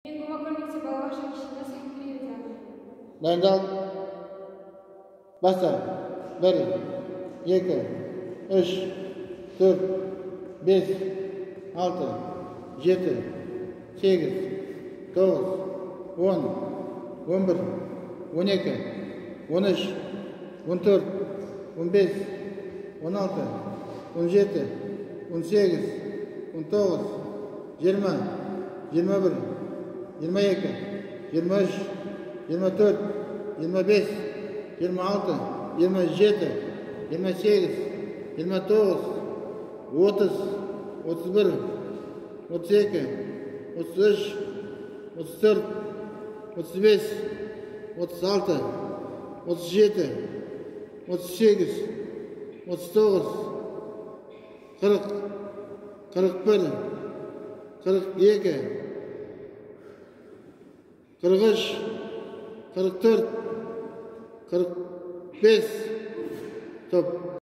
Мен Гумакөл мектеп балабақша кешенінде сәкіге үйретемін. Дайындал. Баста. 1, 2, 3, 4, 5, 6, 7, 8, 9, 10, 11, 12, 13, 14, 15, 16, 17, 18, 19, 20, 21, 22, 23, 24, 25, 26, 27, 28, 29, 30, 31, 32, 33, 34, 35, 36, 37, 38, 39, 40, 41, 42, 43, 44, 45. Стоп.